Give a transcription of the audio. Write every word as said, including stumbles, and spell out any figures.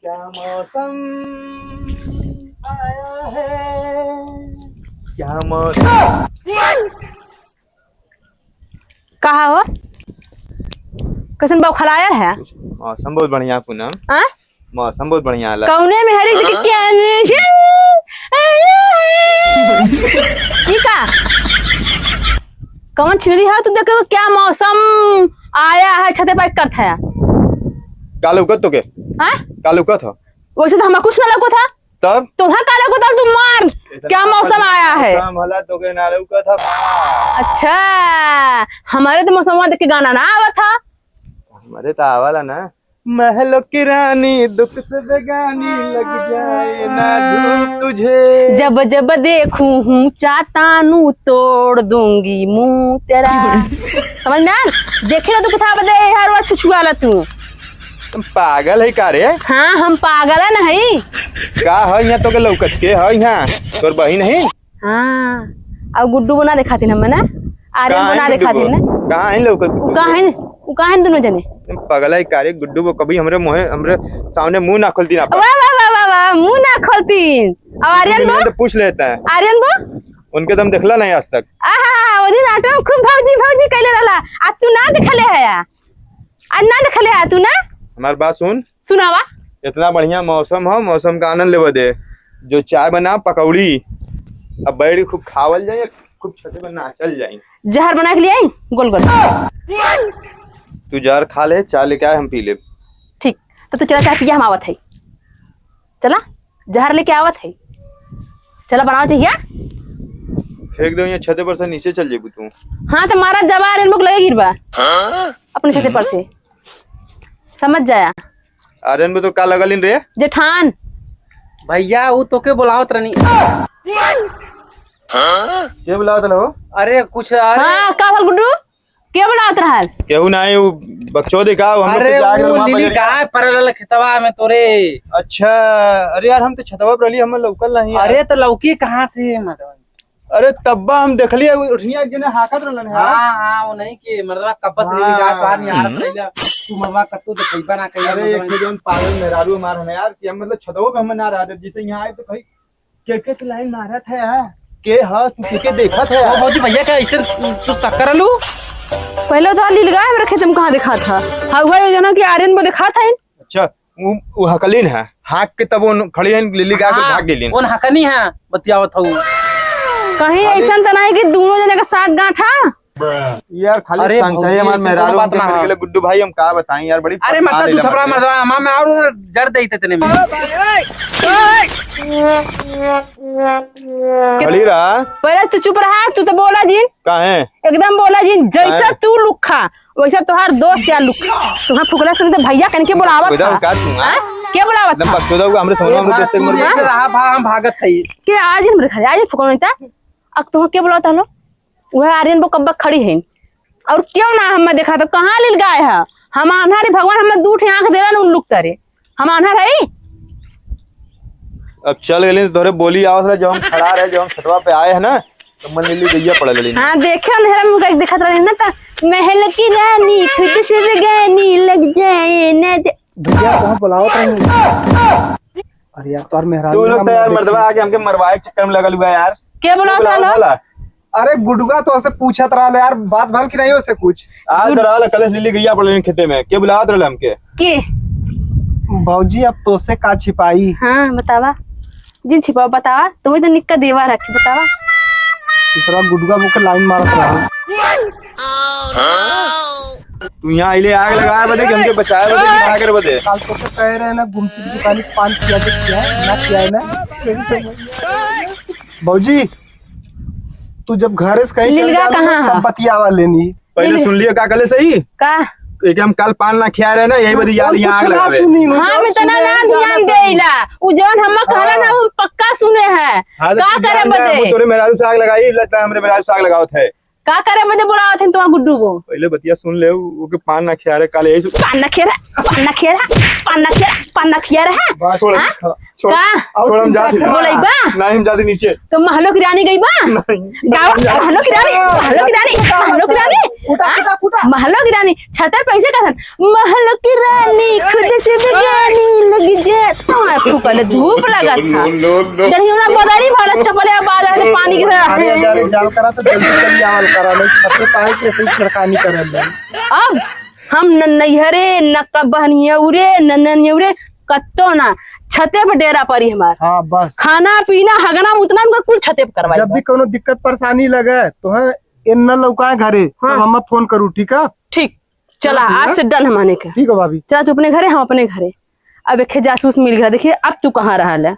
क्या मौसम आया है, क्या मौसम। कहा हो? कैसन बौखलायल है? मौसम बहुत बढ़िया पूनम। हाँ? मौसम बहुत बढ़िया है। कौने में हरी के क्या में? ई का? कौन छिनरी है तू? देखो क्या मौसम आया है, छते पर करत है। का लौकत तोके? हाँ? का लौकत हो? वैसे तो हमार कुछ ना लौकत था। तब? तोहे का लौकत था, तू मार। इतना क्या मौसम आया है? मौसम भला तोके ना लौकत था। अच्छा, हमारे तो मौसम देख के गाना ना आवत था। हमारे तो आवाला ना। महलों की रानी दुख से बेगानी लग जाए ना धूप तुझे। जब जब देखूं हूँ चातानू तोड़ दूंगी मुंह तेरा। समझ में आयल? देखे ना तू किताब दे हर बार छुछुआला तू। तुम पागल है का रे? हाँ, हम पागल है नहीं। का है यहाँ तोके लौकत के है यहाँ? तोर बहिन है? हाँ, अब गुड्डू बो ना देखातिन हमें ना, आर्यन बो ना देखातिन ना। कहाँ है लौकत? उ कहाँ है, उ कहाँ है दोनों जने? तुम पगला है का रे? गुड्डू बो कभी हमरे मुँहे, हमरे सामने मुँह ना खोलती ना। वाह, वाह, वाह, वाह, वाह, मुँह ना खोलती। अब आर्यन बो? तो पूछ लेता है। आर्यन बो? उनके तो हम देखला नहीं आज तक। आहा, वो दिन ऑटो में खूब भौजी, भौजी कहले रहला, आ तू ना देखले है या? आ ना देखले है तू ना? हमार बात सुन। सुनावा। इतना बढ़िया मौसम हो, मौसम का आनंद लेवे दे। जो चाय बना, पकौड़ी, अब बैठ के खूब खावल जाए, खूब छते पर नाचल जाए। जहर बना के ले आई, गोल गोल। तू जहर खा ले, चाय लेके आए, हम पी लेब। ठीक, तो तू चला चाय पिया, हम आवत है। चला, जहर लेके आवत है। चला बनाओ जहिया। फेंक दो यहाँ छते पर से, नीचे चल जेबू तू। हाँ, तो मारा जवार इन लोग लगे गिरबा। हाँ? अपने छते पर से। समझ जाया। आर्यन बो तो का लगलिन रे? जेठान। भैया, उ तोके बुलावत रहनी। के बुलावत रहो? अरे कुछ, अरे हाँ, का भल गुड्डू? के बुलावत रहल? केहू नाही, उ बकचोदी का, उ हम लोग अरे के जाके उ वहाँ लिली बजरिया। का परल खेतवा में तोरे। अच्छा, अरे यार, हम तो छतवा पर रहली, हमें लौकल नहीं यार। अरे तो लौकी कहाँ से मतलब? अरे तब्बा हम देखली है, उठिया के जने हाकत रहलन है। हाँ, हाँ, वो नहीं कि मर्दवा कब्बस हाँ। लेके गाय पार निहारत हम्म। रहिला। तू मर्दवा कत्तो देखइबा ना कइला अरे, मर्दवा। एक तो जौन पागल मेहरारू हमार है ना यार, कि हम मतलब छतवो पे हमें ना रह दे, जैसे यहाँ आए तो कहीं के, के तो लाइन मारत है यार। के ह, तू के, के देखत है ओ यार? भौजी भैया का ऐसे तू शक करलू? पहले तो लीलगाय हमरे खेत में कहाँ देखा था? हाँ, वही जना कि आर्यन बो देखा था इन। अच्छा, उ, उ हकलीन है, हाँक के तब उन खड़ी हैं, लिली गाय के हाँ, भाग गेलीन। उन हकनी है, बतियावत हऊ। कहीं खाली ऐसन त नहीं कि दोनों जने का साथ गांठ है? यार, खाली अरे शंका भौजी, है, हमार ऐसे मेहरारू कोनो बात उनके ना मिल है। गेले। गुड्डू भाई, हम का बताएं यार, बड़ी अरे परेशान मतलब है तू थपड़ा हमारे। मत दबा, हमार में और जर दे इतने में। खड़ी रहा। पहले तू चुप रहा, तू तो बोला जिन। काहे? एकदम बोला जिन, जैसा काहे? तू लुक्खा, वैसा तोहार दोस्त या लुक्खा। तोहार फुकला सुन तो भैया कन के बुलावत बकचोदा था। का तू, हाँ? हाँ? के बुलावत एकदम था? बकचोदा का हमरे सोना हमरे हाँ? दोस्त के मर हाँ? रहा, भाग हम भागत है। के आज हमरे घरे, आज फुकला नहीं था। अब तोहार के बुलावत हलो? वह आर्यन बो कब्बा खड़ी है। और क्यों ना हमें देखा तो कहाँ लीलगाय है? हम आन्हर ही, भगवान हमें दू ठे आँख देला न उन लुक तरे। हम आन्हर है? अब चल गेली तो तोरे बोली आवत रहे, जब हम खड़ा रहे, जब हम छतवा पे आए हैं ना, तो मन लिली गैया पड़ल रही। हाँ, देखे अंधेरा में कहीं दिखत रही ना, तो महल की रानी खुद से बेगानी लग जाए ना दे- भैया, कहाँ बुलावत रहे? अरे यार, तोर मेहरारू तू लोग ना तो यार मर मर्दवा देखे। आके हमके मरवाए के चक्कर में लगल हुआ यार। के बुलावत के बुलावत रहलो? रहला? अरे गुडुआ तो उसे पूछत रहल यार, बात भल की नहीं उसे कुछ। आज गुड- रहल कलेश लिली गैया पड़ल खेते में, के बुलावत रहल हमके? के? भौजी, अब तोसे का छिपाई? हाँ, बतावा। जिन छिपावा, बतावा। तुम्हें तो निक्का देवा रखे, बतावा। दूसरा गुडुआ मुके लाइन मारत रहल। तू यहाँ आइले आग लगाए बदे कि हमके बचाए बदे कि भागे बदे? काल तो, तो कह रहे हैं ना, गुमटी की दुकान की पान किया दे, किया है, ना किया है ना। भौजी, तू जब घरे से कहीं चल लीलगा जाबे ना, कहाँ तब है? बतियावा लेनी। पहले लील- सुन लियो का कहले सही? का? एक हम काल पान ना खिया रहे ना, यही बदे यार वो यहाँ आग कुछ ना लगावे। सुनी, हम इतना ना ध्यान देइला। उ जौन हम कहला ना, हाँ। वो पक्का सुने हैं। हाँ, तो का तू करे जान जा, बदे? वो तोरे मेहरारू से आग लगाई, लगता है हमरे मेहरारू से आग लगावत है। का करे बदे बुलावत हन तुम्हार गुड्डू को? पहले बतिया सुन ले, उ-, ओके पान ना खिया रहे, काले यही सु- पान ना खिया रहा, पान ना खिया रहा, पान ना खिया रहा, पान ना खिया रहा, हाँ? बस, छोड़, हाँ? छोड़, का? छोड़, हम जाते हैं। बोलई बा? नहीं, हम जाते नीचे। तो महलो की रानी गई बा? नहीं। गाँव, हम जाते महलो की रानी, महलो की रानी, महलो की रानी, फूटा, हाँ? फूटा, फूटा। महलो की रानी, छतर पैसे का थन? महलो की रानी, खुद से बेगानी लग जाए। तू कहले धूप लगत था। No, no, no। जब हमरा बदरी भरत चपले बाज रहे पानी के साथ। अरे, अरे, अरे, जाल करा तो जल्दी चली आवल करा, नहीं छते पाए के सही छिड़कानी करल ले। अब हम न नैहरे, न क-, बहनियौरे, न ननियौरे, कत्तो ना। छते पर डेरा परी हमार। हाँ, बस। खाना पीना, हगना मुतना, उनकर कुल छते पर करवाई जब बा। भी कोनो दिक्कत परेशानी लगे, तो है, एन्ना लौकाए घरे, हाँ। तब हमें फोन करू, ठीक है? ठीक। चला, चलो, ठीक आज है। से done हमारे का। ठीक है, भाभी। चला, तू अपने घरे, हम अपने घरे। अब एक जासूस मिल गया, देखिए, अब तू कहाँ रहा ले?